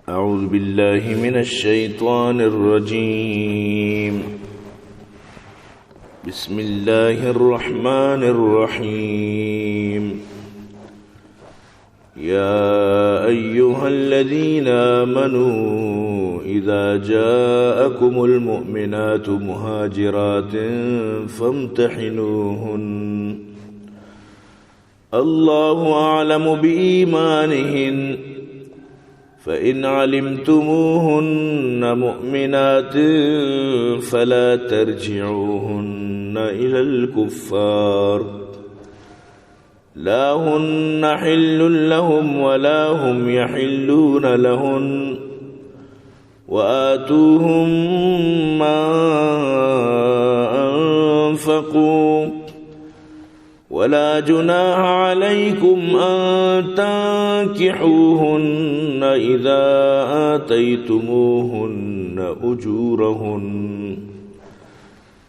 أعوذ بالله من الشيطان الرجيم. بسم الله الرحمن الرحيم. يا أيها الذين آمنوا إذا جاءكم المؤمنات مهاجرات فامتحنوهن، الله أعلم بإيمانهن، فإن علمتموهن مؤمنات فلا ترجعوهن إلى الكفار، لا هن حل لهم ولا هم يحلون لهن، وآتوهم ما أنفقوا، ولا جناح عليكم أن تنكحوهن إذا آتيتموهن أجورهن،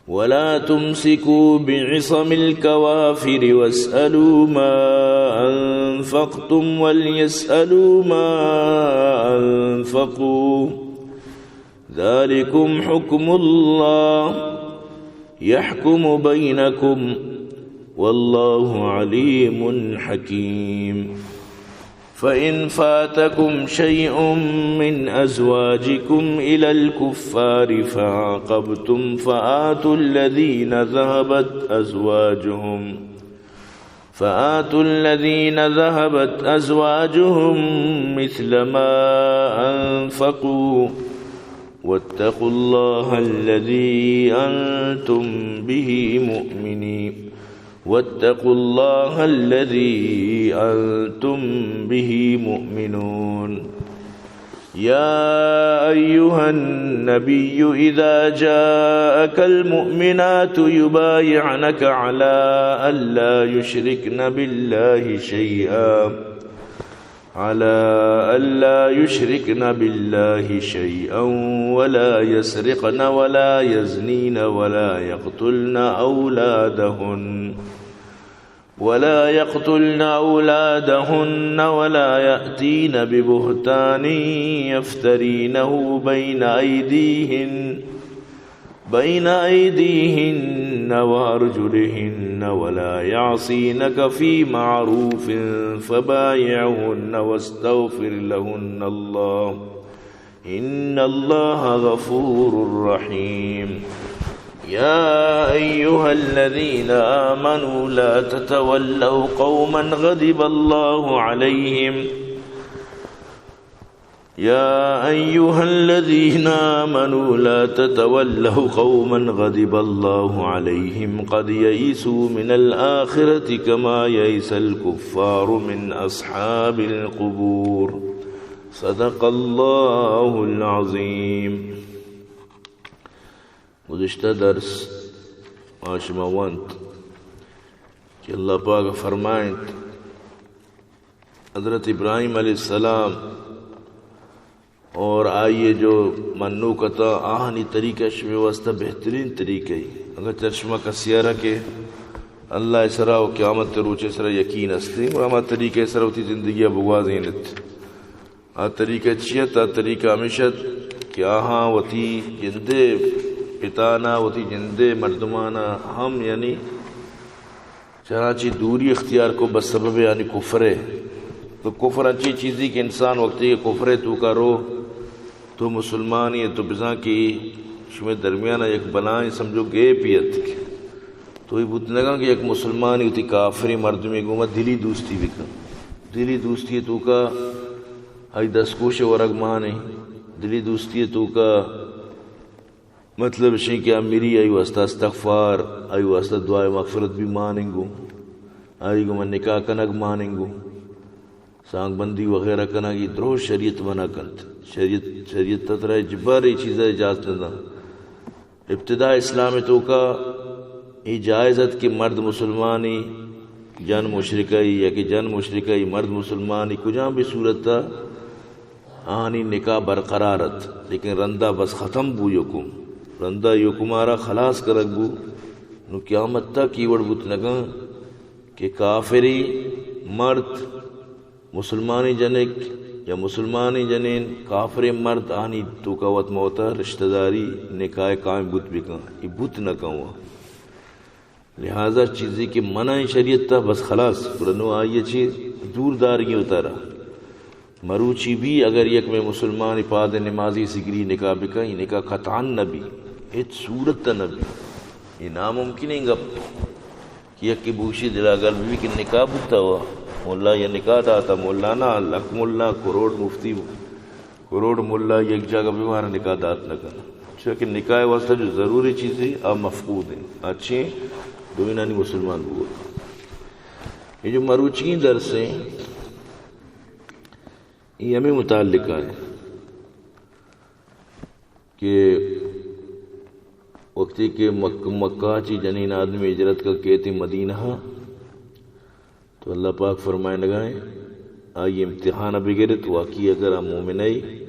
ولا تمسكوا بعصم الكوافر واسألوا ما أنفقتم وليسألوا ما أنفقوا، ذلكم حكم الله يحكم بينكم، والله عليم حكيم. فإن فاتكم شيء من أزواجكم إلى الكفار فعاقبتم فآتوا الذين ذهبت أزواجهم، فآتوا الذين ذهبت أزواجهم مثل ما أنفقوا، واتقوا الله الذي أنتم به مؤمنين. واتقوا الله الذي أنتم به مؤمنون. يا أيها النبي إذا جاءك المؤمنات يبايعنك على أن لا يشركن بالله شيئا، على أن لا يشركن بالله شيئا ولا يسرقن ولا يزنين ولا يقتلن أولادهن، ولا يقتلن أولادهن ولا يأتين ببهتان يفترينه بين أيديهن، بين أيديهن وأرجلهن ولا يعصينك في معروف فبايعهن واستغفر لهن الله، إن الله غفور رحيم. يا أيها الذين آمنوا لا تتولوا قوما غضب الله عليهم، يا أيها الذين آمنوا لا تتولوا قوما غضب الله عليهم قد يئسوا من الآخرة كما يئس الكفار من أصحاب القبور. صدق الله العظيم. گزشتہ درس ما شما ونت کہ اللہ پاک فرمائنت، حضرت ابراہیم علیہ السلام اور آئیے جو منوک اتاں، آہانی طریقہ شمے واسطہ بہترین طریقہ ای۔ اگر چرشما کسیارا کہ اللہ سرا و قیامت روچے سرا یقین استے، اور ہما طریقہ سرا وتی زندگی بگوازینت۔ آ طریقہ چی ات؟ آ طریقہ ہمیش ات کہ آہاں وتی جندے پتانا، وتی جندے مردمانا ہم، یعنی چرانچی دوری اختیار کو بس سبب یعنی کفر ہے۔ تو کفر انچی چیزی کہ انسان وقتی کہ کفر ہے تو کا رو تو مسلمانی ہے تو بزاں کہ شمے درمیان یک بلائیں سمجھو گیپ ہی اتک۔ تو یہ بوت نگا کہ یک مسلمانی وتی کافری مردمی گوما دلی دوستی بکن۔ دلی دوستی تو کا آئی دستکوش ورگ مانے، دلی دوستی تو کا مطلب اشیں کہ آ مری آئی واسطہ استغفار، آئی واسطہ دعائے مغفرت بھی ماننگو، آئی گوما نکاح کنگ ماننگو، سانگ بندی وغیرہ کنگ، یہ درو شریعت منع کنت۔ شریعت، شریعت ترا جبر یہ چیزا اجازت نہ دا۔ ابتدا اسلام توکا یہ جائز ات کہ مرد مسلمانی جن مشرکہ ای یا کہ جن مشرکہ ای مرد مسلمانی کجام بھی صورت آہانی نکاح برقرار ات، لیکن رندا بس ختم بو حکم، رندا حکم آرا خلاص کرگ بو۔ نو قیامت تک ای وڑ بوت نگن کہ کافری مرد مسلمانی جنک یا مسلمانیں جنین کافریں مرد آنی توکا وت موتا رشتہ داری نکاح قائم بوت بکن، ای بوت نہ کن۔ لہذا چیزے کہ منع ایں شریعت تا، بس خلاص، گڑا نوں آئی چی دور دارگی اتارا۔ مروچی بھی اگر یک میں مسلمانی پاد نمازی سگری نکاح بکن، ای نکاح قطعاً نہ بی، ہچ صورت نہ بی۔ یہ ناممکن ایں گپ کہ یکے بوشی دلا گل بی کہ نکاح بوتا ہوا، مولا یا نکاح داتا، مولا نا، لک مولا، کروڑ مفتی، کروڑ مولا یک جاگہ بی مارا نکاح دات نہ کن۔ چونکہ نکاح واسطہ جو ضروری چیزیں آ مفقود ایں، اچھے دوئینانی مسلمان بوت۔ یہ جو مروچی درس ایں، یہ ہمیں متعلقہ ایں کہ وقتی کہ مک-، مکہ چی جنین آدمی ہجرت کا کیتی مدینہ، تو اللہ پاک فرمائنگا ایں، آئی امتحان بگرت، واقعی اگر آ مومن ایں،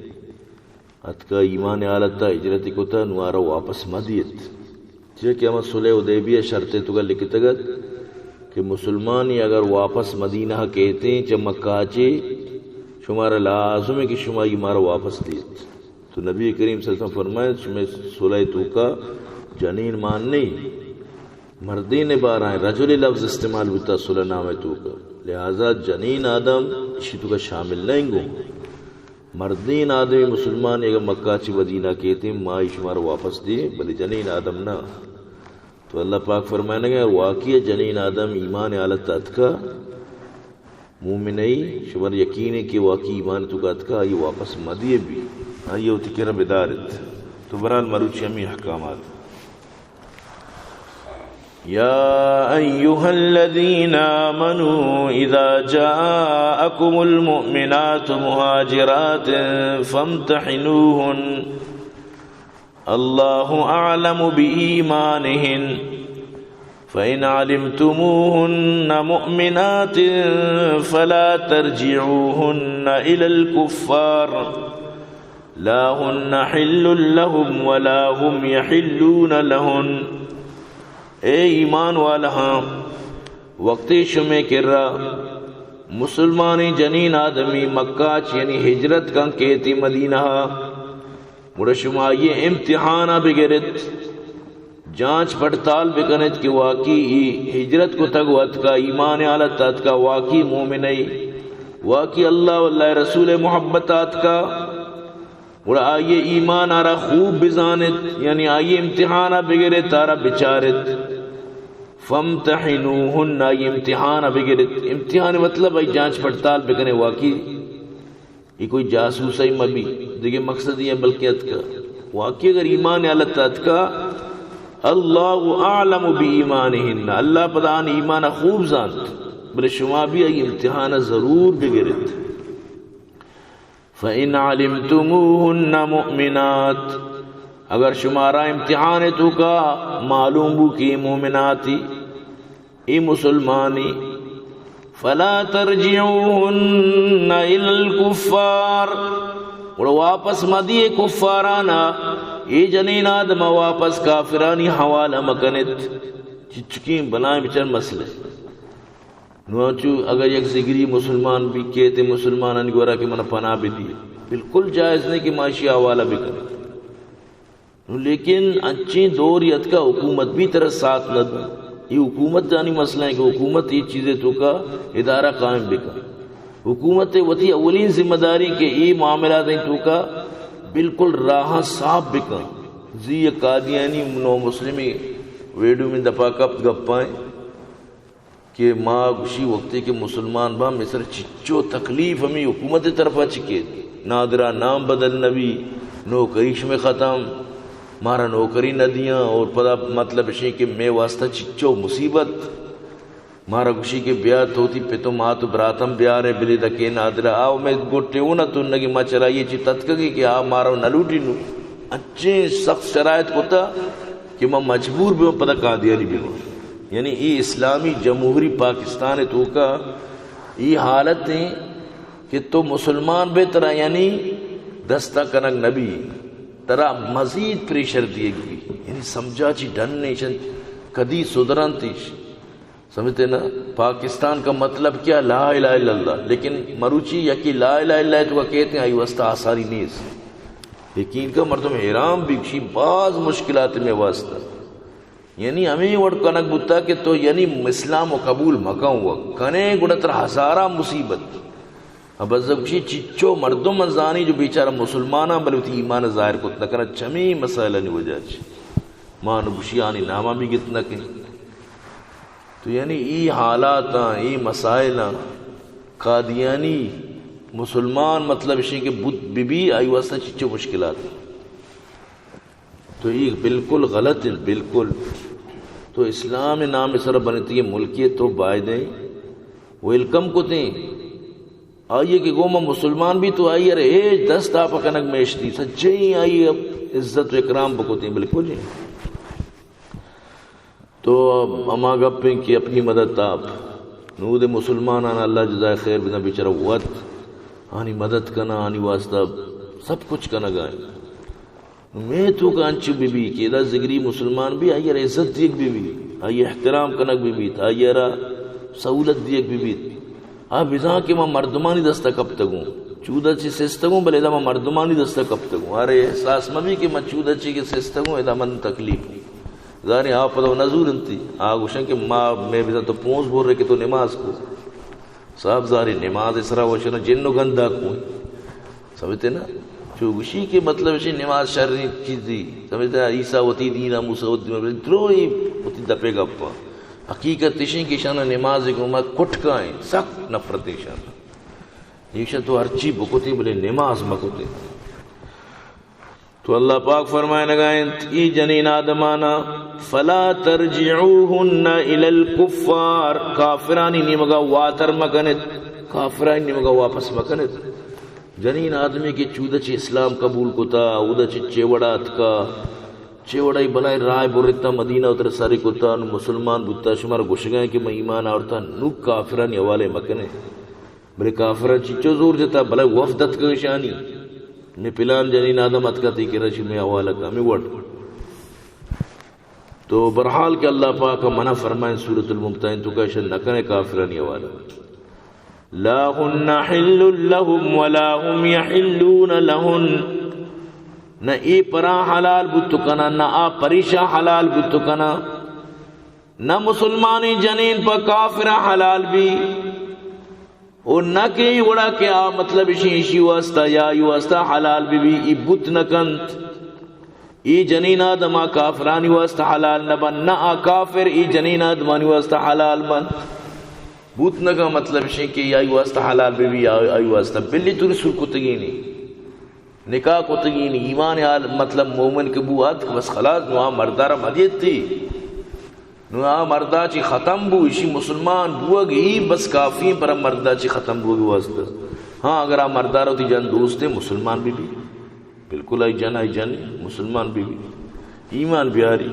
اتکا ایمان حالتا ہجرت کتا، نوں آرا واپس مدیت۔ چیا کہ ہما صلح حدیبیہ شرط توکا لکھتگت کہ مسلمانی اگر واپس مدینہ کیتیں چہ مکہ چے، شمارا لازم ایں کہ شما ای مارا واپس دیت۔ تو نبی کریم صلی اللہ علیہ وسلم فرمائے، شمے صلح توکا جنین مان نہیں، مردین بارا ایں، رجل لفظ استعمال بوتا صلح نامہ توکا، لہذا جنین آدم اشی توکا شامل نہیں گوں۔ مردین آدمی مسلمان اگر مکہ چی مدینہ کیتیں، ما ای شمارا واپس دے، بلے جنین آدم نہ۔ تو اللہ پاک فرمائنگا ایں، واقعی جنین آدم ایمان حالت اتکا، مومن ایں، شمار یقین ایں کہ واقعی ایمان توکا اتکا، آئی واپس مدیے بھی، آئی وتی کرا بدارت۔ تو برحال مروچی ہمیں احکامات۔ يا أيها الذين آمنوا إذا جاءكم المؤمنات مهاجرات فامتحنوهن، الله أعلم بإيمانهن، فإن علمتموهن مؤمنات فلا ترجعوهن إلى الكفار، لا هن حل لهم ولا هم يحلون لهن۔ اے ایمان والہاں، وقتی شمے کرا مسلمانیں جنین آدمی مکہ چ یعنی ہجرت کن کیتی مدینہ، گڑا شما آئی امتحانا بگرت، جانچ پڑتال بکنت کہ واقعی ای ہجرت کتگ و اتکا، ایمان حالت اتکا، واقعی مومن ایں، واقعی اللہ و اللہ رسول محبت اتکا، گڑا آئی ایمان آرا خوب بزانت، یعنی آئی امتحانا بگرت، آرا بچارت۔ فامتحنوهن، آئی امتحانا بگرت۔ امتحان مطلب آئی جانچ پڑتال بکنے، واقعی یہ کوئی جاسوس ہی مبی، دیگہ مقصد یہ بلکہ اتکا۔ واقعی اگر ایمان حالت اتکا، اللہ اعلم بایمانہن، اللہ پدا آن ایمان خوب زانت، بلے شما بھی آئی امتحان ضرور بگرت۔ فإن علمتموهن مؤمنات، اگر شمارا امتحان توکا معلوم بو کہ مومناتی، اے مسلمانی، فلا ترجعوهن إلى الكفار، گڑا واپس مدیے کفارانا، اے جنین آدم واپس کافرانی حوالہ مکنت۔ چچکیں بلائیں بچار مسئلہ۔ نوں انچو اگر یک زگری مسلمان بھی کیت مسلمانانی گورا کہ من پناہ بدی، بالکل جائز نہیں کہ ما اشی حوالہ بکنیں۔ نوں لیکن انچیں دور اتکا حکومت بھی ترا ساتھ نہ دوں۔ یہ حکومت جانی مسئلہ ہے کہ حکومت یہ چیزیں توکا ادارہ قائم بکن۔ حکومت وتی اولین ذمہ داری کہ یہ معاملات ہیں توکا بالکل راہ صاف بکن۔ زی قادیانی نو مسلمی ویڈیو میں دپا کپت گپائیں۔ کہ ما گوشی وقتی کہ مسلمان باں، مصر چچو تکلیف ہمیں حکومت طرفا چکے، نادرا نام بدل نبی، نوکری شمے ختم، مارا نوکری نہ دیاں، اور پدا مطلب اشیں کہ مے واسطہ چچو مصیبت۔ مارا گوشی کہ بیا تو تی پتو مات و براتم بیارے، بلی دکے نادرا آو مے گوٹے اونا تو نگی ما چرائیے چی تتکگی کہ آ مارا نہ لوٹی نو۔ انچیں سخت شرائط کتا کہ ما مجبور بیوں پدا قادیانی بیوں۔ یعنی ای اسلامی جمہوری پاکستان توکا ای حالت ہیں کہ تو مسلمان بے ترا یعنی دستا کنگ نبی، ترا مزید پریشر دیگ بی، یعنی سمجھا چی ڈن نیشن کدی سدرنتیش۔ سمجھتے نا؟ پاکستان کا مطلب کیا؟ لا الہ الا اللہ۔ لیکن مروچی یکی لا الہ الا اللہ تو کہتے ہیں، آئی واسطہ آسانی نیست۔ یقین کا مردم حیران بھی، کشی باز مشکلات میں واسطہ۔ یعنی ہمیں وڑ کنگ بوتا کہ تو یعنی اسلام و قبول مکن و کنے گڑا تر ہزارہ مصیبت۔ اب از گوشی چچو مردم من زانی جو بیچارہ مسلماناں بلے وتی ایمان ظاہر کت نہ کناں، چمی مسائلانی وجہ چ ما نو گوشی آنی ناما بھی گت نہ کن۔ تو یعنی ای حالاتاں، ای مسائلاں، قادیانی مسلمان مطلب اشی کہ بت بی بی آئی واسطہ چچو مشکلات۔ تو ای بالکل غلط انت، بالکل۔ تو اسلام نام سر بنتی ملکی تو بایدیں ویلکم کتیں۔ آئیے کہ گو ما مسلمان بھی تو آئی ارے اے دست آپ کنگ میشتی سچیں آئی عزت و اکرام بکتیں، بالکل ہی۔ تو ہما گپیں کہ اپنی مدد آپ نود مسلمان آنا اللہ جزائے خیر بدن، بیچارہ وت آنی مدد کنا، آنی واسطہ سب کچھ کنگا ہے۔ میں تو کا انچو بی بی کہ ادا زگری مسلمان بھی آئی را عزت دیگ بی بی، آئی احترام کنگ بی بیت، آئی را سہولت دیگ بی بیت۔ آ بزاں کہ ما مردمانی دستا کپتگوں، چودا چی سستگوں، بلے ادا ما مردمانی دستا کپتگوں۔ آرے احساس مبی کہ ما چودا چی کہ سستگوں، ادا من تکلیف۔ زانی آ پدا نزور انتی۔ آ گوشن کہ ما، میں بزاں تو پونز بور رہے کہ تو نماز کو۔ صاحب زاری نماز اسرا وشن جن و گندا کو۔ سمجھتے نا؟ چو گوشی کہ مطلب اسی نماز شریں چیزی۔ سمجھتے نا؟ عیسیٰ وتی دینا، موسیٰ وتی دینا، دروئی وتی دپے گپا۔ حقیقت اشیں کہ شان نماز گوما کٹکائیں، سخت نفرت اشان۔ ایشاں تو ہرچی بکتے بلے نماز مکتے۔ تو اللہ پاک فرمائنگا انت ای جنین آدمانا، فلا ترجعوهن الى الكفار، کافرانی نیمگا واتر مکنت، کافرانی نیمگا واپس مکنت۔ جنین آدمی کہ چودہ چی اسلام قبول کتا، اودا چی چے وڑا اتکا، چے وڑا ای بلائیں راہ برتا مدینہ اتر ساری کتا، نو مسلمان بوتا، شمار گوشگائیں کہ میں ایمان آورتا، نو کافرانی حوالے مکنے۔ بلے کافراں چچو زور جتا، بلے وفد اتکگ اشانی، نے پلان جنین آدم اتکا تئی کرا چی میں حوالہ کا، میں وٹ۔ تو برحال کہ اللہ پاک منع فرمائیں سورۃ الممتحن تو کہ اشان نہ کنے کافرانی حوالہ۔ لا هن حل لهم ولا هم يحلون لهن۔ نہ ای پرا حلال بوت کنا، نہ آ پریشا حلال بوت کنا۔ نہ مسلمانی جنین پہ کافرا حلال بی۔ او نہ کہ ای وڑا کہ آ مطلب اشی، اشی واسطہ یا ای واسطہ حلال بی بی، ای بوت نہ کنت۔ ای جنین آدم آ کافرانی واسطہ حلال نہ بن، نہ آ کافر ای جنین آدمانی واسطہ حلال بن۔ بوت نہ کن مطلب اشی کہ یا ای واسطہ حلال بی بی یا ای واسطہ بلی توری سور کتگینی۔ نکاح کتگین، ایمان حال، مطلب مومن کہ بو اتک، بس خلاص، نو آ مردارا مدیتی۔ نو آ مردا چی ختم بو، اشی مسلمان بوگ ای بس کافی پر مردا چی ختم بوگ واسطہ۔ ہاں، اگر آ مردارا وتی جن دوست ہے، مسلمان بی بی۔ بالکل آئی جن، آئی جن مسلمان بی بی۔ ایمان بیاری۔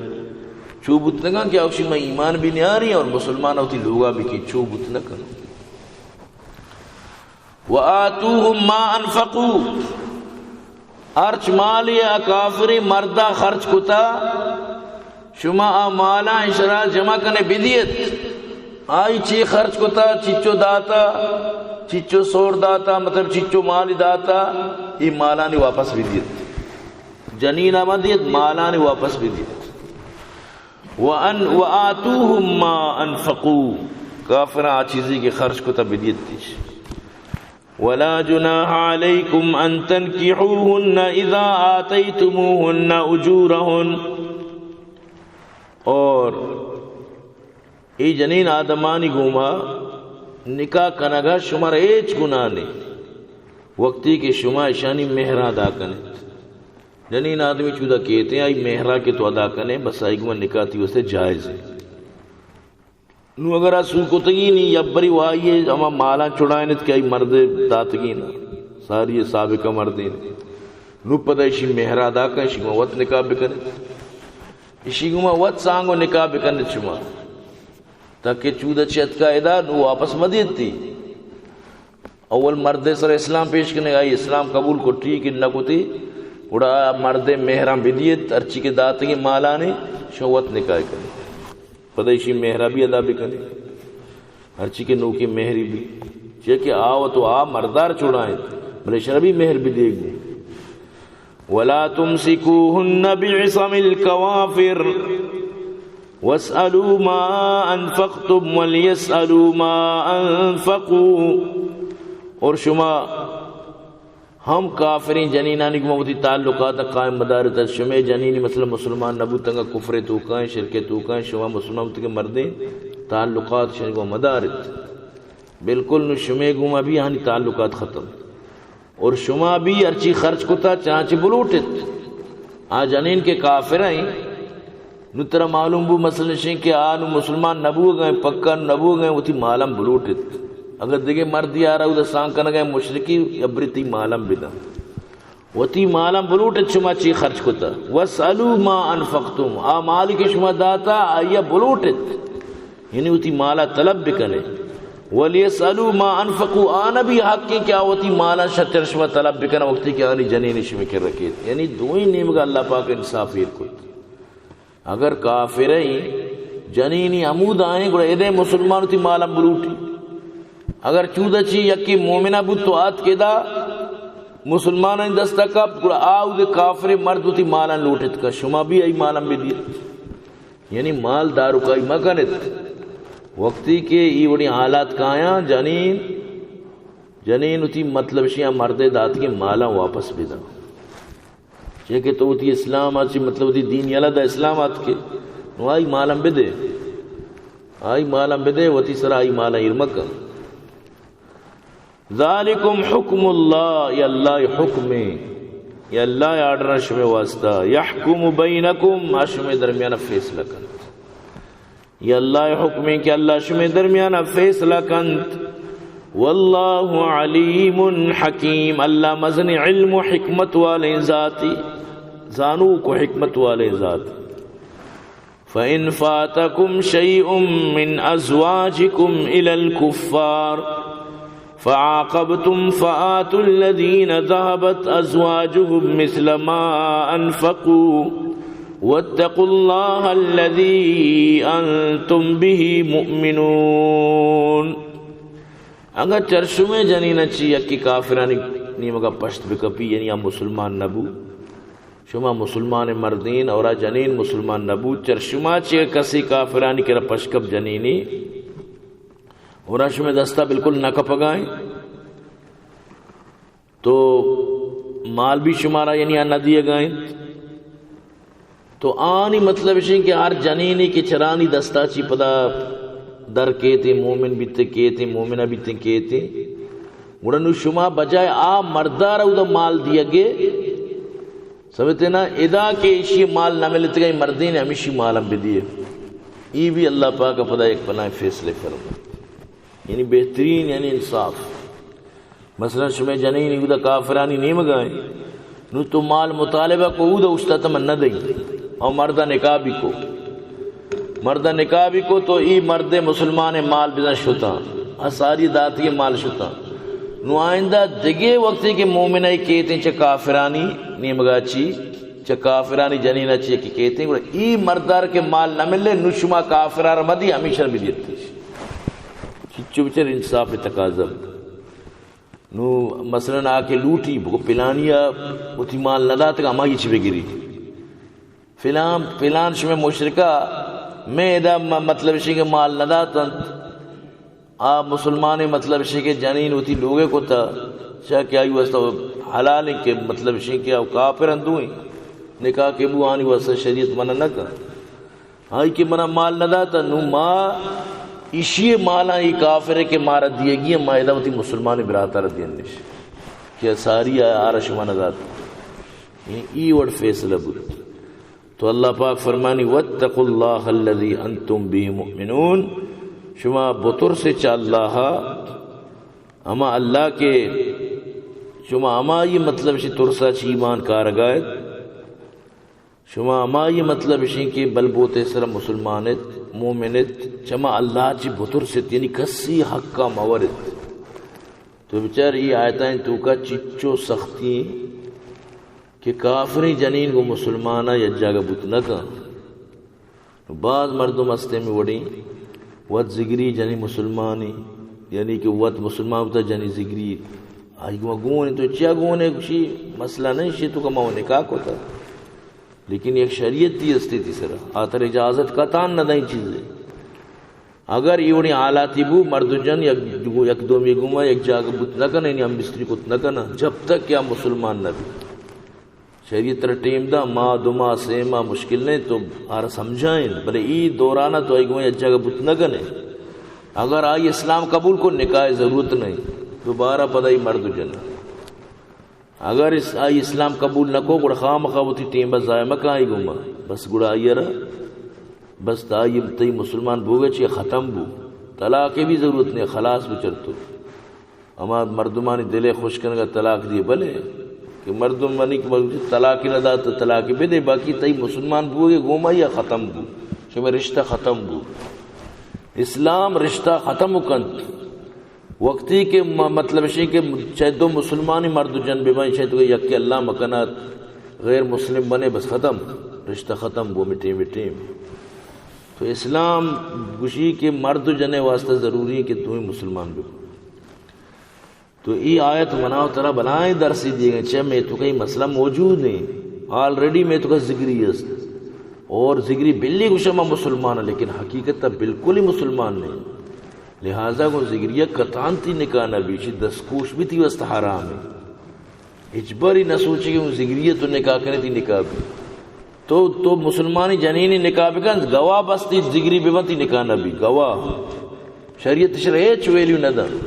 چو بوت نگان کہ آوشی میں ایمان بھی نیاری اور مسلمان وتی لوگا بھی کہ چو بوت نگان۔ وآتوهم ما انفقوا، ہرچ مالی آ کافری مردا خرچ کتا، شما آ مالا اشرا جمع کنے بدیت۔ آئی چی خرچ کتا، چچو داتا، چچو سور داتا، مطلب چچو مالی داتا، ای مالانی واپس بدیت۔ جنین آ مدیت، مالانی واپس بدیت۔ وان، وآتوهم ما انفقوا، کافراں آ چیزی کہ خرچ کتا بدیت تیش۔ ولا جناح عليكم أن تنكحوهن إذا آتيتموهن أجورهن۔ اور ای جنین آدمانی گوما نکاح کنگا شمار ہیچ گناہ نے، وقتی کہ شما اشانی مہر ادا کنت۔ جنین آدمی چودا کیتے آئی مہرا کہ تو ادا کنے، بس آئی گوما نکاح تی واسطے جائز ہے۔ نو اگر آ سور کتگی نی، یبری وائی ہما مالاں چڑائینت کہ آئی مرد داتگی نا، ساری سابقہ مردین۔ نو پدا اشی مہر ادا کن، اشی گوما وت نکاح بکنت۔ اشی گوما وت سانگو نکاح بکنت شما۔ تاکہ چودہ چہ اتکا ادا نو واپس مدیتی۔ اول مردے سر اسلام پیش کنے، آئی اسلام قبول کو ٹھیک، نہ کتی، گڑا آ مردے مہراں بدیت، ہرچی کہ داتگی مالانی، شو وت نکاح کنے۔ پدا اشی مہرا بھی ادا بکنے۔ ہرچی کہ نوکیں مہری بی، چیا کہ آ وت و آ مردار چوڑائیں، بلے شربی مہر بی دیگ بی۔ ولا تمسكوهن بعصم الكوافر واسألوا ما أنفقتم وليسألوا ما أنفقوا۔ اور شما ہم کافریں جنینانی گوما وتی تعلقات قائم مدارت۔ شمے جنینی مثلا مسلمان نبوتنگا، کفر توکائیں، شرک توکائیں، شما مسلمان بوتگے مردیں تعلقات شنی گوما مدارت۔ بالکل نو شمے گوما بھی آنی تعلقات ختم۔ اور شما بھی ہرچی خرچ کتا چانچہ بلوٹت۔ آ جنین کہ کافر ہیں، نو ترا معلوم بو مثلا شیں کہ آ نو مسلمان نبوگا ہیں، پکا نو نبوگا ہیں، وتی مالم بلوٹت۔ اگر دگہ مردی آرا اودا سان کنگا ہیں مشرکی، ابری تی مالم بدن۔ وتی مالم بلوٹت شما چی خرچ کتا۔ واسألوا ما أنفقتم، آ مالی کہ شما داتا آیا بلوٹت۔ یعنی وتی مالا طلب بکنے۔ ولیسألوا ما أنفقوا، آنا بھی حق ہے کہ آ وتی مالا شتر شما طلب بکنے وقتی کہ آنی جنین شما کر رکھیت۔ یعنی دوئیں نیمگا اللہ پاک انصاف ایر کت۔ اگر کافریں جنینی ہمودائیں گڑا ادے مسلمان وتی مالم بلوٹی۔ اگر چودا چی یکی مومنہ بوت تو آت کہ دا مسلمانانی دستا کپت، گڑا آ اودے کافر مرد وتی مالان لوٹت کا، شما بھی ای مالان بدیت۔ یعنی مال داروکائی مکنت۔ وقتی کہ ای وڑی حالات کایاں، جنین، جنین وتی مطلب شیاں مردے دات کے مالاں واپس بدن۔ چیا کہ تو وتی اسلام آ چی مطلب وتی دین یلا دا اسلام آت کے، نو آئی مالم بدے، آئی مالم بدے، وتی سرا آئی مالا ایر مکن۔ ذالکم حکم اللہ، یہ اللہ حکم ہے، یہ اللہ آرڈر شمے واسطہ، یحکم بینکم، آ شمے درمیان فیصلہ کن۔ یہ اللہ حکم ہے کہ اللہ شمے درمیان فیصلہ کنت۔ واللہ علیم حکیم، اللہ مزن علم و حکمت والے ذاتی، زانوک و حکمت والے ذاتی۔ فإن فاتكم شيء من أزواجكم إلى الكفار فعاقبتم فآتوا الذين ذهبت أزواجهم مثل ما أنفقوا واتقوا الله الذي أنتم به مؤمنون۔ اگاں چرشمیں جنین چی یکی کافرانی نیمگا پشت بکپی، یعنی آ مسلمان نبو، شما مسلمان مردین اور آ جنین مسلمان نبو، چرشما چی کسی کافرانی کرا پشکپ جنینی، اور آ شمے دستا بالکل نہ کپگائیں، تو مال بھی شمارا یعنی آ نہ دیگا انت۔ تو آنی مطلب اشیں کہ ہر جنینے کہ چرانی دستا چی پدا در کیتے، مومن بیتے کیتے، مومنہ بیتے کیتے، گڑا نو شما بجائے آ مردار اودا مال دیگے، سمجھتے نا؟ ادا کہ ایشی مال نہ ملتگا، مردین ہمیشی مال ہم بدیے۔ ای بھی اللہ پاک پدا ایک پناہ فیصلے فرمائے۔ یعنی بہترین، یعنی انصاف۔ مثلاً شمے جنین اودا کافرانی نیمگا ہیں، نو تو مال مطالبہ کو، اودا اشتات من نہ دئی، اور مردہ نکاح بھی کو۔ مردہ نکاح بھی کو تو ای مرد مسلمان مال بزن شتا، آ ساری داتی مال شتا۔ نو آئندہ دگے وقتی کہ مومنہ کیتیں چہ کافرانی نیمگا چی، چہ کافرانی جنینہ چی کہ کیتیں، گڑا ای مردار کہ مال نہ ملے، نو شما کافرار مدی، ہمیشہ بدیت۔ چچو بچار انصاف تقاضا۔ نو مثلاً آ کہ لوٹی، بگو پلانی آ وتی مال نہ داتگا، ہما ہچ بگری۔ فلان، فلان شمے مشرکہ، میں ادا م-، مطلب شی کہ مال نہ داتنت۔ آ مسلمان مطلب شی کہ جنین وتی لوگے کتا، چا کہ آئی واسطہ حلال ہیں کہ مطلب شی کہ آ کافر اندوئیں۔ نکاح کہ بو آنی واسطہ شریعت منع نہ کن۔ آئی کہ منا مال نہ داتا، نو ما ایشی مالاں ای کافر کہ مارا دیگی، ما ادا وتی مسلمان براتر دینش کہ ساری آرا شما نہ دات۔ ای، ای وڑ فیصلہ بود۔ تو اللہ پاک فرمانی، واتقوا اللہ الذی انتم به مؤمنون، شما بترس چہ اللہ، ہما اللہ کہ شما ہمائی مطلب شی ترسا چی ایمان کارگایت۔ شما ہمائی مطلب اشیں کہ بل بوتے سر مسلمان ات، مومن ات، چما اللہ چی بترس ات، یعنی کسی حقا مور ات۔ تو بچار ای آیتانی توکا چچو سختی ہیں کہ کافریں جنین گو مسلمانا یک جاگہ بوت نہ کن۔ باز مردم ہستے میں وڑیں وت زگری جنی مسلمانی، یعنی کہ وت مسلمان بوتا جنی زگری۔ آئی گوما گون تو چیا گون ہے؟ گوشی مسئلہ نہیں، شی تو کما نکاح کو تھا۔ لیکن یک شریعت تی استی تی سرا۔ آتر اجازت قطعاً نہ دیں چیزے۔ اگر ایوڑی حالاتی بو، مرد و جن یک، یک دومی گوما یک جاگہ بوت نہ کنے، یعنی ہم بستری کت نہ کنا، جب تک کہ آ مسلمان نہ بی۔ شریعت ترا ٹیم دا، ماہ، دو ماہ، سے ماہ مشکل نہیں، تو آرا سمجھائیں، بلے ای دورانا تو آئی گوما یک جاگہ بوت نہ کنے۔ اگر آئی اسلام قبول کو، نکاح ضرورت نہیں، دوبارہ پدا ای مرد و جن۔ اگر اس، آئی اسلام قبول نہ کو، گڑا خامخا وتی ٹیم بس ضائع مکن آئی گوما۔ بس گڑا آئی را، بس تا آئی تئی مسلمان بوگے چی ختم بو۔ طلاق بھی ضرورت نہیں، خلاص بچر تو۔ ہما مردمانی دلے خوش کنگا طلاق دیے، بلے کہ مردم منی کہ مردم طلاق نہ دات، طلاق بدے، باقی تئی مسلمان بوگے گوما یا ختم بو، شما رشتہ ختم بو۔ اسلام رشتہ ختم کنت۔ وقتی کہ م-، مطلب شی کہ چاہے دو مسلمانی مرد و جن ببائیں، چاہے تو یک اللہ مکنات، غیر مسلم بنے، بس ختم، رشتہ ختم بو، مٹیم مٹیم۔ تو اسلام گوشی کہ مرد و جن واسطہ ضروری ہے کہ دوئیں مسلمان ببو۔ تو ای آیت منا و ترا بلائیں درسی دیگا، چہ میں تو کئی مسئلہ موجود ہیں، آلریڈی میں تو کا زگری است، اور زگری بلی گوشا ما مسلمان ہیں، لیکن حقیقت تا بالکل ہی مسلمان نہیں۔ لہذا گوں زگریہ قطعاً تی نکاح نہ بی، چی دستکوش بھی تی واسطہ حرام ہے۔ ہچبری نہ سوچے کہ گوں زگریہ تو نکاح کنے تی نکاح بی۔ تو، تو مسلمانی جنینی نکاح بکن، گواہ بس تی زگری ببن تی نکاح نہ بی، گواہ۔ شریعت شر ہیچ ویلیو نہ دن۔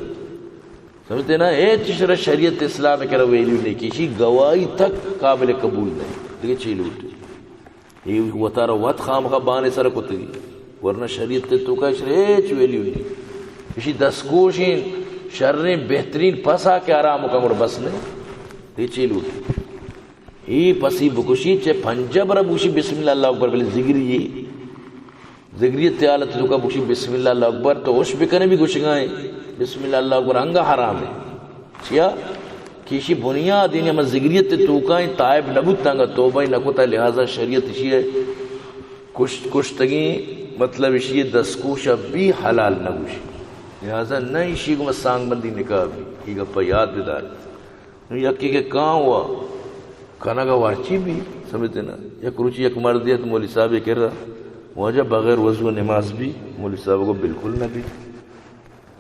سمجھتے نا؟ ہیچ شر شریعت اسلام کرا ویلیو نہیں، کسی گواہی تک قابل قبول نہیں۔ دیگه چی لوٹے؟ اے وتارا وت خامخا بانے سر کتگی، ورنہ شریعت تے تو کا اشرے ہیچ ویلیو نہیں۔ اشی دستکوشیں شریں بہترین پسا کہ آرام کا گڑ بس نہیں۔ اے چی لوٹ؟ اے پسی بکشی چہ پنجاب را بوشی بسم اللہ اللہ اکبر، بلے زگری، زگری تے حالت تو کا بوشی بسم اللہ اللہ اکبر، تو ہوش بکنے بھی گشگائیں بسم اللہ اللہ اکبر، انگا حرام ہے۔ چیا؟ کہ اشی بنیاد، یعنی ہما زگریت توکائیں تائب نبوت، انگا توبہ نکتا، لہذا شریعت اشی ہے کشت، کشتگیں، مطلب اشی ہے دستکوش بھی حلال نگوشی، لہذا نہ اشی گو سانگ بندی نکاح بھی۔ یہ گپا یاد بدار۔ یکی کہ کان وا کنگا ورچی بھی، سمجھتے نا؟ یک روچی یک مردی ات مولی صاحب کرا، واجہ بغیر وضو نماز بھی؟ مولی صاحب کو بالکل نہ بھی،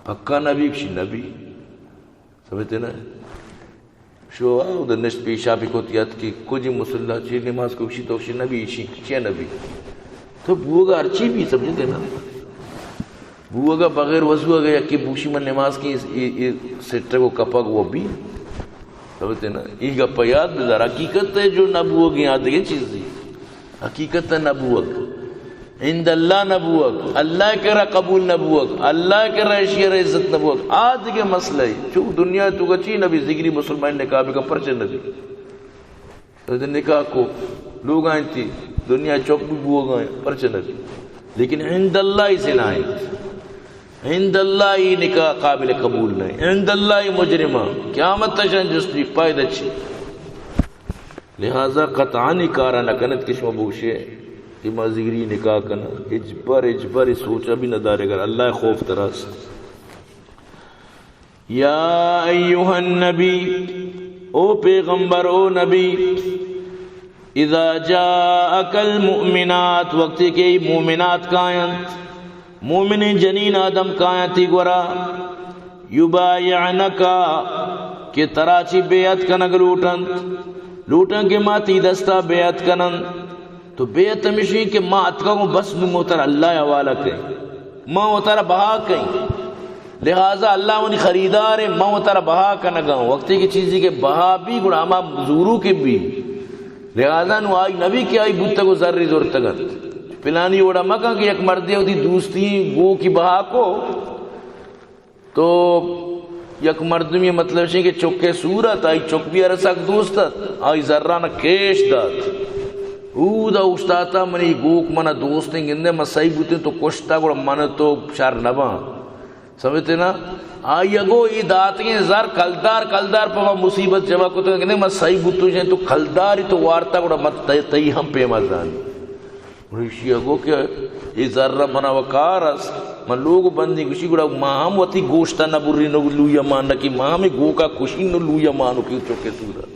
پکا نہ بھی، کشی نہ بھی۔ سمجھتے نا؟ شو آ، ادھر نشت پیشابی کو تیات کی، کجی مصلی چی نماز کو کشی تو کشی نبی، ایشی چی نبی۔ تو بوگا ہرچی بھی، سمجھتے نا؟ بوگا بغیر وضو اگر یکی بوشی من نماز کی، اس، ای، ای سٹر کو کپا کو بھی۔ سمجھتے نا؟ ای گپا یاد بدار، حقیقت ہے جو نہ بوگی یاد دیگه چیزی۔ حقیقت نہ بوگ، عند اللہ نہ بوگ، اللہ کرا قبول نہ بوگ، اللہ کرا اشی را عزت نہ بوگ، آ دگہ مسئلہ ہے۔ چو دنیا تو گچی نبی، زگری مسلمان نکاح بکا پرچہ نبی۔ تو نکاح کو لوگ آئیں تی، دنیا چوک بھی بوگ آئیں، پرچہ نبی۔ لیکن عند اللہ ہی زنا ہے۔ عند اللہ ہی نکاح قابل قبول نہیں۔ عند اللہ ہی مجرمہ۔ قیامت تشن جستی پائدہ چی؟ لہذا قطعاً ای کارا نہ کنت کہ شما بوشے کہ ما زگری نکاح کناں۔ ہچبر، ہچبر ای سوچا بھی نہ دارے، اگر اللہ خوف تراست۔ یا ایھا النبی، او پیغمبر، او نبی، اذا جاءک المؤمنات، وقتی کہ ای مومنات کاینت، مومنیں جنین آدم کاینت تی گورا، یبایعنک، کہ ترا چی بیعت کنگ لوٹنت، لوٹن کہ ما تی دستا بیعت کنن۔ تو بیعت ہمیشی کہ ما اتکگوں بس نوں وتر اللہ حوالہ کئیں، ما وتر بہا کئیں۔ لہذا اللہ منی خریدار ہے، ما وتر بہا کنگاں۔ وقتی کہ چیزی کہ بہا بھی گڑا ہما زورو کہ بھی۔ لہذا نوں آئی نبی کہ آئی بوتگ و زری زرتگنت۔ پلانی وڑا مکن کہ یک مردے وتی دوستی گو کی بہا کو، تو یک مردمی مطلب شی کہ چکے سور ات، آئی چک بھی ارے سک دوست ات، آئی زران کیش دات۔ اودا اوشتاتا منی گوک منا دوستیں گندے، من سہی بوتیں تو کشتا گڑا من تو شر نباں۔ سمجھتے نا؟ آئی اگو ای داتگیں زر کلدار کلدار پہ ما مصیبت جمع کتگ گندے، من سہی بوتوں شیں تو کلداری تو وارتا گڑا من تئی، تئی ہم پیما زانی۔ گڑا ایشی ءَ گو کہ اے زر ءَ منا و کار است، من لوگ بندیں۔ گوشی گڑا ما ہم وتی گوشت ءَ نہ برین و لوئی ءَ مان نہ کہ ما ہمے گوک ءَ کشین و لوئی ءَ مان و کہ چکے سور ءَ۔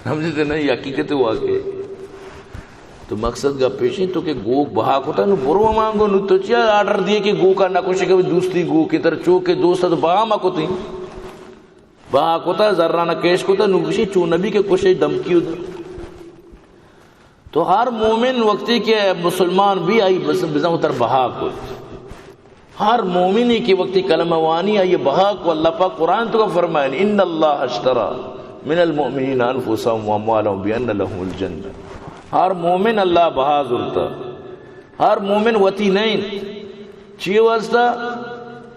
سمجھتے نا، یہ حقیقت واقعی۔ تو مقصد گپ ایش انت، تو کہ گوک بہا کتا، نو برو ہمانگو، نو تو چیا آرڈر دیے کہ گوک ءَ نہ کشے کہ دوستی گوک ءَ، تر چوکے دوست ءَ تو بہا مہ کتیں۔ بہا کتا، زرانا کیش کتا، نو گوشی چون نبی کہ کشے دمکی دا۔ تو ہر مومن وقتی کہ مسلمان بی، آئی بس بزاں وتر بہا کت۔ ہر مومنی کہ وقتی کلمہ وانی، آئی بہا کو۔ اللہ پاک قرآن تو کا فرمائن، ان اللہ اشترى من المؤمنین انفسهم واموالهم بان لهم الجنہ۔ ہر مومن اللہ بہا زرتا۔ ہر مومن وتی نہیں۔ چی واسطہ؟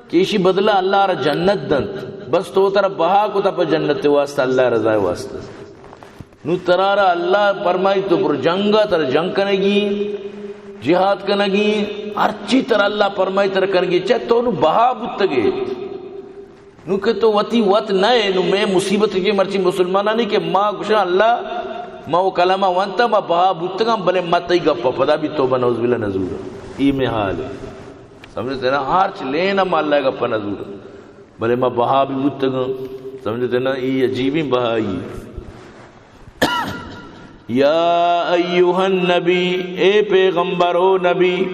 کہ ایشی بدلہ اللہ را جنت دنت۔ بس تو ترا بہا کتا پہ جنت واسطہ، اللہ رضا واسطہ۔ نو ترا را اللہ فرمائی تو پر جنگ ءَ، ترا جنگ کنگی، جہاد کنگی، ہرچی ترا اللہ فرمائی ترا کنگی، چہ تو نو بہا بوتگے۔ نو کہ تو وتی وت نہ ئے، نو میں مصیبت کے مرچی مسلمانانی کہ ما گوشاں اللہ، ما وہ کلمہ وانتا، ما بہا بوتگاں، بلے ما تئی گپ ءَ پدا بھی توبہ نعوذ باللہ نزور۔ ای میں حال ہے۔ سمجھتے نا؟ ہرچ لین ما اللہ گپ ءَ نزور۔ بلے ما بہا بھی بوتگاں۔ سمجھتے نا؟ ای عجیبیں بہائی۔ یا ایھا النبی، اے پیغمبر و نبی،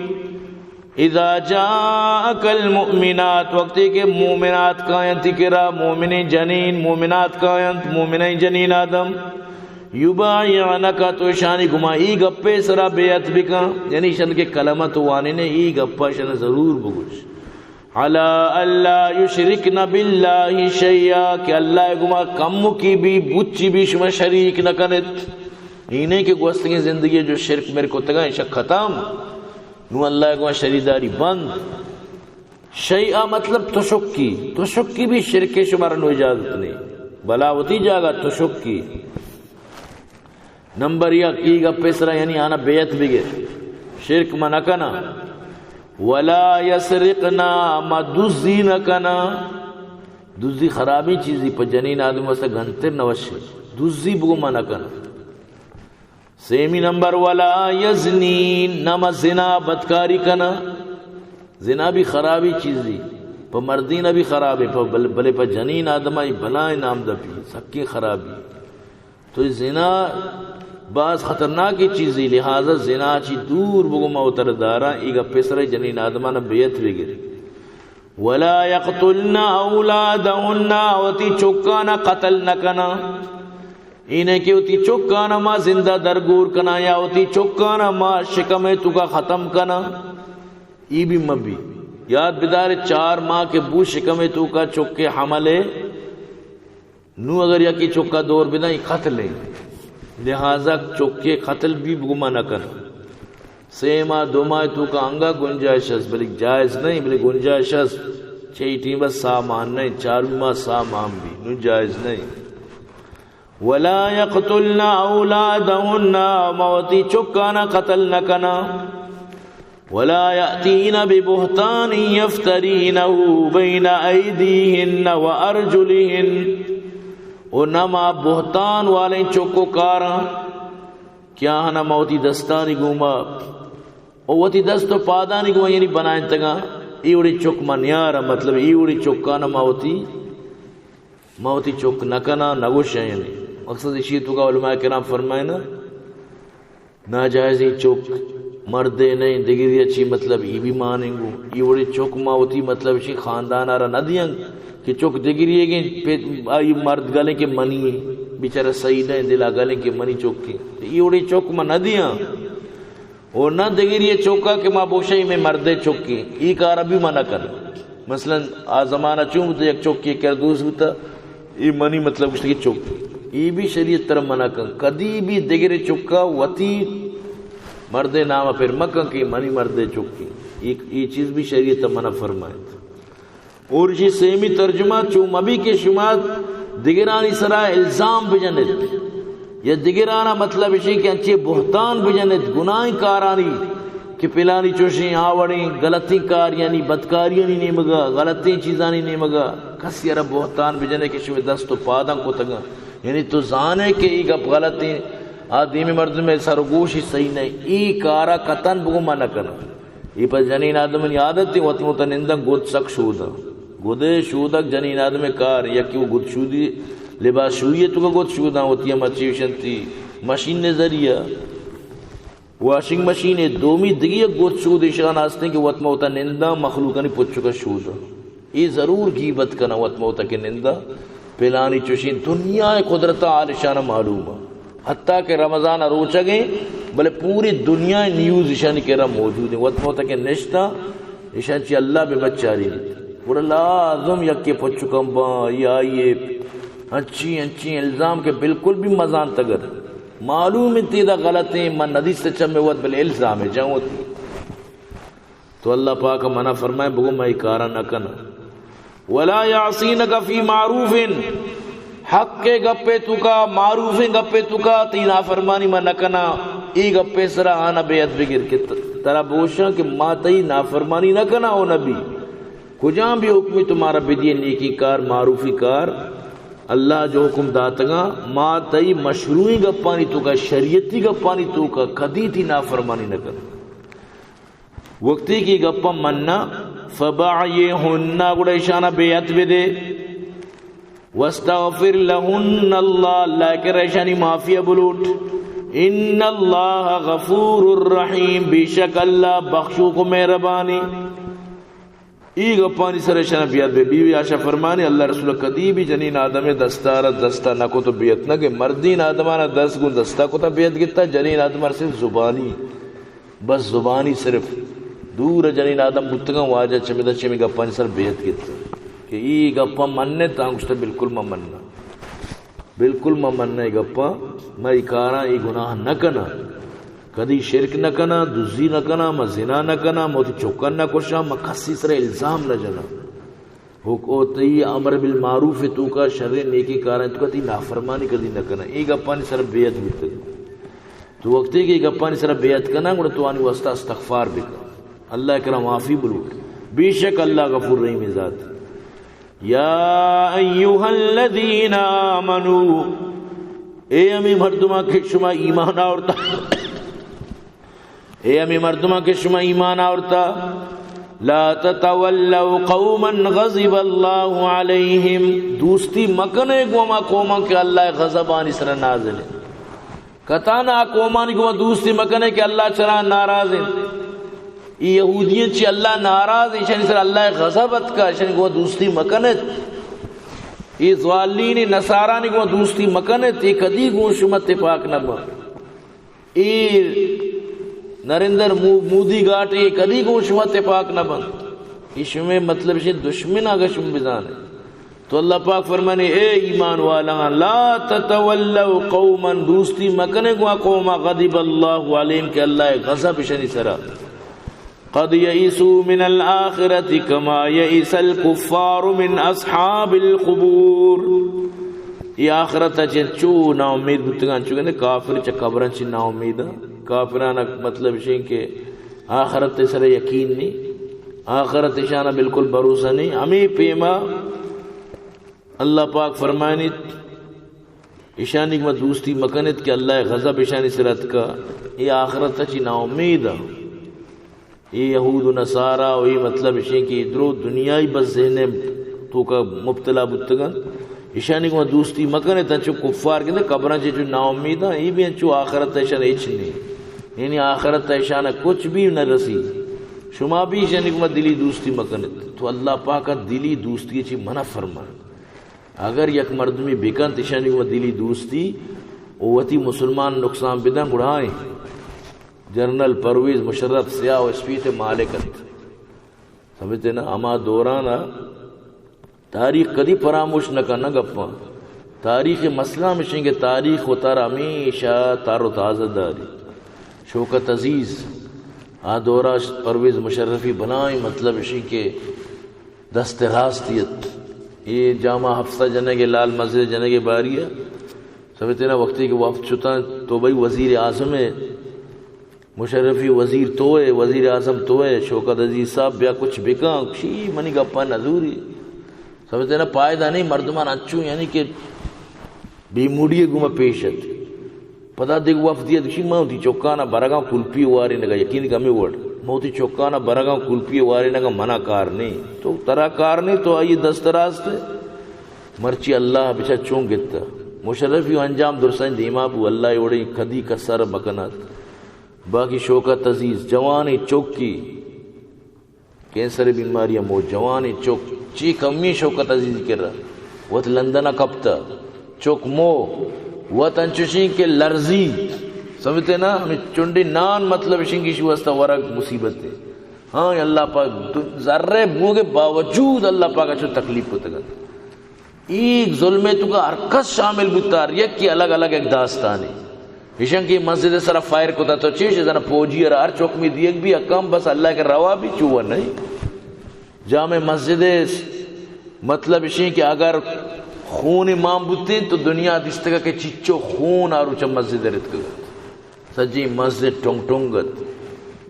اذا جاءک المؤمنات، وقتی کہ مومنات کاینت تئی کرا، مومنیں جنین، مومنات کاینت، مومنیں جنین آدم، یبایعنک، تو اشانی گما ای گپے سرا بیعت بکن، یعنی اشان کہ کلمہ تو وانینے، ای گپا اشان ضرور بگوش۔ علی الا یشرکن باللہ شیئا، کہ اللہ گما کمکی بھی، بچی بھی شما شریک نہ کنت۔ اینیں کہ گوستگیں زندگی جو شرک مر کتگا، ایشا ختم۔ نو اللہ گما شریداری بند۔ شیئا مطلب تشکی، تشکی بھی شرک شمارا نو اجازت نہیں۔ بلا وتی جاگہ تشکی۔ نمبر یک، ای گپ سرا یعنی آنا بیعت بگر، شرک ما نہ کنا۔ ولا یسرقن، ما دزی نہ کنا۔ دزی خرابیں چیزی، پہ جنین آدم واسطہ گنتر نوشی۔ دزی بگو ما نہ کنا۔ سیمی نمبر، ولا یزنین، نہ ما زنا بدکاری کنا۔ زنا بھی خرابی چیزی، پہ مردین بھی خرابی، پہ بل-، بلے پہ جنین آدم ای بلائیں نام دپی، سکیں خرابی۔ تو زنا باز خطرناکی چیزی، لہذا زنا چی دور بگو، ما وتر داراں، ای گپ سرا جنین آدمانا بیعت بگر۔ ولا یقتلن اولادهن، وتی چکانا قتل نہ کنا۔ اینہ کہ وتی چکانا ما زندہ درگور کنا یا وتی چکانا ما شکم توکا ختم کنا، ای بھی مبی۔ یاد بدار، چار ماہ کہ بو شکم توکا چکے حملے، نو اگر یکی چکا دور بدن، ای قتل ہے۔ لہذا چکے قتل بھی بگو ما نہ کن۔ سے ماہ، دو ماہ توکا انگا گنجائش است، بلے جائز نہیں، بلے گنجائش است۔ چھ ٹیم بس سامان نہیں، چار ماہ سامان بھی، نو جائز نہیں۔ ولا یقتلن اولادهن، ما وتی چکانا قتل نہ کنا۔ ولا یأتین ببهتان یفترینه بین ایدیهن وارجلهن، و نہ ما بہتان والیں چک و کاراں کہ آہانا ما وتی دستانی گوما و وتی دست و پادانی گوما یعنی بنائینتگاں، ای وڑی چک ما نیاراں، مطلب ای وڑی چکانا ما وتی، ما وتی چک نہ کناں، نہ گوشاں یعنی۔ مقصد اشی توکا علماء کرام فرمائنا، ناجائزیں چک، مردے نہیں، دگری اچھی، مطلب ای بھی مانیں گو۔ ای وڑی چک ما وتی، مطلب اشی خاندان آرا نہ دیاں کہ چک دگری گیں، پہ آئی مرد گلیں کہ منی، بیچارہ صحیح نہیں، دلا گلیں کہ منی چک کی۔ ای وڑی چک ما نہ دیاں۔ و نہ دگری چکا کہ ما بوشیں میں مردے چکی، ای کار بھی ما نہ کن۔ مثلاً آ زمانہ چون بوتا، یک چکی کر دوست بوتا، ای منی مطلب گوشت کہ چک، ای بھی شریعت تر منع کن۔ کدی بھی دگرے چکا وتی مردے نام پر مکن کہ منی مردے چکی۔ ای، ای چیز بھی شریعت منع فرمائے۔ اور جی سیمی ترجمہ چو مبی کہ شما دگرانی سرا الزام بجنت یا دگرانا مطلب اشی کہ انچے بہتان بجنت، گناہیں کارانی کہ پلانی چوشیں آوڑیں غلطیں کار یعنی بدکاریانی نیمگا، غلطیں چیزانی نیمگا کسی ارا بہتان بجنے کہ شما دست و پاداں کتگاں، یعنی تو زانے کہ ای گپ غلطیں، آ دیمی مردم ءِ سر و گوشی صحیح نہ، ای کارا قطعاً بگو من نہ کناں۔ ای پہ جنین آدمانی عادت ءِ، وت مت ننداں گد سک شوداں۔ گدے شودگ جنین آدم ءِ کار، یکی وہ گد شودی، لباس شوئی ءِ تو گد شوداں، وتی ہم اچی وشنتی مشین ءِ ذریعہ۔ واشنگ مشین ءِ دومی دگہ یک گد شود ایشان ہستیں کہ وت ما وتا ننداں مخلوقانی پچک ءَ شوداں۔ اے ضرور گیبت کناں وت ما وتا کہ ننداں پلانی چوشیں۔ دنیا ءِ قدرت ءَ حال ایشان ءَ معلوم ءَ۔ حتیٰ کہ رمضان ءِ روچگ ایں، بلے پوری دنیا ءِ نیوز ایشانی کرا موجود ایں۔ وت ما وتا کہ نشتاں، ایشان چی اللہ بہ بچاری۔ گڑا لازم یکے پچک ءَ باں، یا آئی ءَ انچی انچی الزام کہ بالکل بھی مزانتگر۔ معلوم انت ادا غلط ایں، من ندیست چم وت، بلے الزام جاں وتی۔ تو اللہ پاک منع فرمائے، بگو میں ای کارا نہ کناں۔ ولا يعصينك في معروف، حق ءِ گپے توکا، معروفیں گپے توکا تئی نافرمانی من نہ کناں۔ ای گپے سرا آنا بیعت بگر کہ ت-، ترا بوشاں کہ ما تئی نافرمانی نہ کناں او نبی۔ کجام بھی حکمی تمہارا بدیے، نیکی کار، معروفی کار، اللہ جو حکم داتگاں، ما تئی مشروعی گپانی توکا، شریعتی گپانی توکا کدی تی نافرمانی نہ کناں۔ وقتی کہ گپا مننا، فبايعهن، گڑا ایشانا بیعت بدے۔ واستغفر لهن الله، اللہ کرا ایشانی معافی بلوٹ۔ ان الله غفور رحيم، بے شک اللہ بخشوک و مہربانی۔ ای گپانی سر ایشانا بیعت بے۔ بی بی عائشہ فرمانی، اللہ رسول کدی بھی جنین آدم دستارا دستا نہ کو تو بیعت نہ کہ مردین آدمانا دست گون دستا کو تا بیعت گتا، جنین آدمار صرف زبانی۔ بس زبانی صرف دور جنین آدم بوتگاں، واجہ چمدا چمی گپانی سر بیعت گیت کہ ای گپاں منّ، تاں گوشتہ بالکل من منّ، بالکل من منّ ای گپاں، من ای کاراں، ای گناہ نہ کناں، کدی شرک نہ کناں، دزی نہ کناں، من زنا نہ کناں، من وتی چکاں نہ کشاں، من کسی سر الزام نہ جناں۔ حک-، او تئی امر بالمعروف توکا، شریں نیکیں کاراں توکا تئی نافرمانی کدی نہ کناں۔ اے گپانی سر بیعت بوتگ۔ تو وقتی کہ اے گپانی سر بیعت کناں، گڑا تو آنی واسطہ استغفار بکن۔ اللہ کرا معافی بلوٹ۔ بے شک اللہ غفور رحیم ذات۔ یا ایھا الذین آمنوا، اے ہمے مردماں کہ شما ایمان آورتا، اے ہمے مردماں کہ شما ایمان آورتا، لا تتولوا قوما غضب اللہ علیہم، دوستی مکنے گوں ہما قوماں کہ اللہ غضب آنی سر نازل ہے۔ کتانا آ قومانی گوں دوستی مکنے کہ اللہ چرا ناراض ہے۔ ای یہودیاں چی اللہ ناراض ہے، شنی سر اللہ غضب اتکا، شنی گوں دوستی مکنے۔ ای ضالین نصارانی گوں دوستی مکنے، تی کدی گوں شما تپاک نہ با۔ اے نریندر مو-، مودی گاٹ اے کدی گوں شما تپاک نہ بنت۔ اے شمے مطلب شے دشمن آگا شما بزانے۔ تو اللہ پاک فرمانے، اے ایمان والاں، لا تتولوا قوما، دوستی مکنے گوا قوما، غضب اللہ علیہم، کہ اللہ غضب شنی سرا۔ قد یئسوا من الآخرة کما یئس الکفار من اصحاب القبور۔ ای آخرت چہ چو نا امید بوتگاں، چو کہ کافر چہ قبراں چہ نا امید۔ کافران مطلب شیں کہ آخرت سر یقین نہیں، آخرت شان بالکل بھروسہ نہیں۔ ہمیں پیما اللہ پاک فرمائنیت، اشانی گما دوستی مکنت کہ اللہ غضب اشانی سر اتکا، ای آخرت چی نا امید۔ اے یہود و نصارا و اے مطلب اشیں کہ اے درو دنیائی بس ذہن توکا مبتلا بوتگن۔ اشانی گما دوستی مکنے، تاں چو کفار کہ قبراں چے چو نا امیداں، اے بھی انچو آخرت اشان ہچ نہیں۔ یعنی آخرت اشان کچھ بھی نہ رسی۔ شما بھی اشانی گما دلی دوستی مکنت۔ تو اللہ پاک دلی دوستی چی منع فرمان۔ اگر یک مردمی بکنت اشانی گما دلی دوستی و وتی مسلمان نقصان بدن گڑائیں۔ جنرل پرویز مشرف سیاہ و اسپیت مالک ات۔ سمجھتے نا؟ ہما دورانا تاریخ کدی فراموش نہ کننا گپاں۔ تاریخ مسئلہ ہمشیں کہ تاریخ وتارا ہمیشہ تر و تازہ داری۔ شوکت عزیز، آ دورا پرویز مشرفی بلائیں مطلب اشیں کہ دست راستی ات۔ اے جامع ہفتہ جنگے، لال مسجد جنگے باری ء۔ سمجھتے نا؟ وقتی کہ وفد شتاں تو بھئی وزیر اعظم ہے، مشرفی وزیر تو ہے، وزیر اعظم تو ہے، شوکت عزیز صاحب بیا کچھ بکن، چی منی گپا نزوری۔ سمجھتے نا؟ فائدہ نہیں، مردمان انچو یعنی کہ بے موڈی گوما پیش ات۔ پدا دگہ وفدی ات، گوشی، من وتی چکانا برگاں کلپی وارینگا، یقین کمی وڑ، من وتی چکانا برگاں کلپی وارینگا، منا کار نہیں۔ تو ترا کار نہیں، تو آئی دست راست ہے۔ مرچی اللہ بچا چون گتا۔ مشرفی و انجام درسانی دیما بو، اللہ وڑی کدی کسر بکنات۔ باقی شوکت عزیز، جوانی چکی، کینسر بیماری ء مو، جوانیں چک، چی کمی شوکت عزیز کرا، وت لندن ء کپتہ، چک مو، وت انچوشیں کہ لرزی، سمجھتے نا، ہمیں چنڈی نان، مطلب اشیں کہ شو واسطہ ورگ مصیبت ہے۔ ہاں، اللہ پاک تو ذرے بوگے باوجود اللہ پاک اچو تکلیف کتگ انت۔ ایک ظلمے تو کا ہر کس شامل بوتا، ہر یک کی الگ الگ ایک داستانی۔ ایشان کی مسجد سرا فائر کتا تو چیش زنا پوجی را ہر چوک میں دیگ بھی کم، بس اللہ کے روا بھی چو نہیں۔ جامع مسجد، مطلب اشیں کہ اگر خون امام بوتیں تو دنیا دستگا کہ چچو خون آروچ مسجد رتکگ۔ سجی مسجد ٹنگ ٹنگ ات۔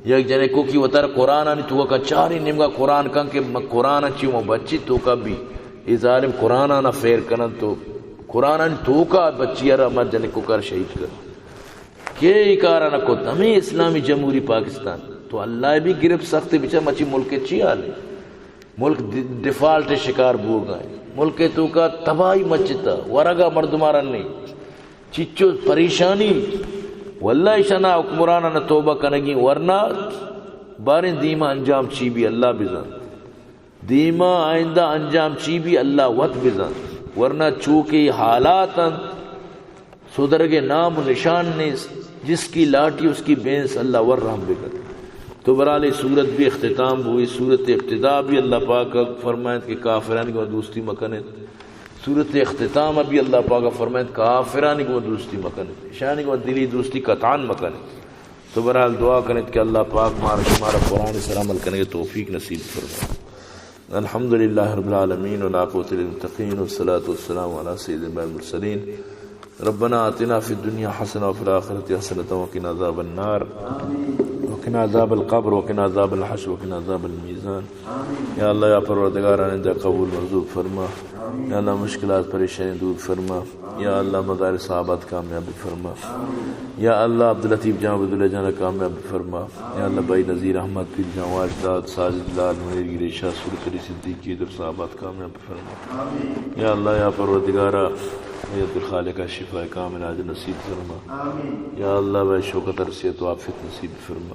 یک جنکوکی وتارا قرآنانی توکا چاری نیمگا قرآن کن کہ من قرآن چی من بچی توکا بھی۔ اے ظالم قرآنانا فیر کنن تو قرآنانی توکا بچی را من جنکوکار شہید کن۔ کے ای کارا نہ کت؟ ہمیں اسلامی جمہوری پاکستان۔ تو اللہ بھی گرفت سخت بچا مچی ملک چی حال ہے؟ ملک ڈ-، ڈیفالٹ شکار بوگا ہے۔ ملک توکا تباہی مچتا، ورگا مردمارا نہیں۔ چچو پریشانی، واللہ ایشانا حکمرانانا توبہ کنگی، ورنہ باریں دیما انجام چی بھی اللہ بزانت۔ دیما آئندہ انجام چی بھی اللہ وت بزانت۔ ورنہ چوکہ حالات انت، سدرگ نام و نشان نیست۔ جس کی لاٹھی اس کی بھینس، اللہ ور رحم بکن۔ تو برحال اے سورت بھی اختتام بوئی، سورت ابتدا بھی اللہ پاک فرمائنت کہ کافرانی گوں دوستی مکنت۔ سورت اختتام ء بھی اللہ پاک ء فرمائنت، کافرانی گوں دوستی مکنت، اشانی گوں دلی دوستی قطعاً مکنت۔ تو برحال دعا کنت کہ اللہ پاک مارا شمارا قرآن سر عمل کنگ توفیق نصیب فرمائے۔ الحمدللہ رب العالمین، والعاقبۃ للمتقین، والصلاۃ والسلام علی سید المرسلین۔ ربنا آتنا فی الدنیا حسنة وفی الآخرة حسنة وقنا عذاب النار وقنا عذاب القبر وقنا عذاب الحشر وقنا عذاب المیزان۔ یا اللہ، یا پروردگار، آنندہ قبول منظور فرما۔ یا اللہ، مشکلات پریشانی دور فرما۔ یا اللہ، مدارس آباد کامیاب فرما۔ یا اللہ، عبداللطیف جان، عبداللہ جان کامیاب فرما۔ یا اللہ، بھائی نذیر احمد، پیر جان، واجداد، ساجد لال، منیر گریشا، سورت علی صدیقی، درس آباد کامیاب فرما۔ یا اللہ، یا پروردگارا، یا عبدالخالق شفا کامل عاجل نصیب فرما۔ یا اللہ، بھائی شوکت صحت و عافیت نصیب فرما۔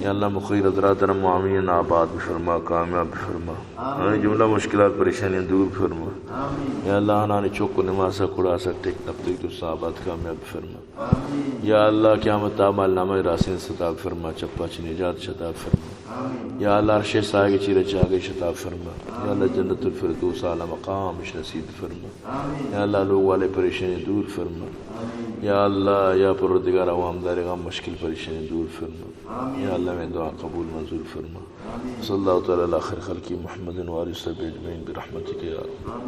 یا اللہ، مخیر حضرات ء معاونین آباد بفرما، کامیاب بفرما۔ آمین۔ جملہ مشکلات پریشانیاں دور فرما۔ آمین۔ یا اللہ، آنانی چک و نماسا کڑاسا ٹک نپتگ تو صحابات کامیاب بفرما۔ آمین۔ یا اللہ، قیامت اعمال نامہ راسین ستا فرما، چپا چہ نجات شتا فرما۔ آمین۔ یا اللہ، عرش سایگ چیر چاگے شتا فرما۔ یا اللہ، جنت الفردوس اعلی مقام اش نصیب فرما۔ آمین۔ یا اللہ، لوگ والے پریشانی دور فرما۔ آمین۔ یا اللہ، یا پروردگار، عوام دارگان مشکل پریشانی دور فرما۔ آمین۔ یا اللہ، میں دعا قبول منظور فرما۔ آمین۔ صلی اللہ تعالی علی خیر خلقی محمد و آلہ و صحبہ اجمعین برحمتک یا ارحم۔ آمین۔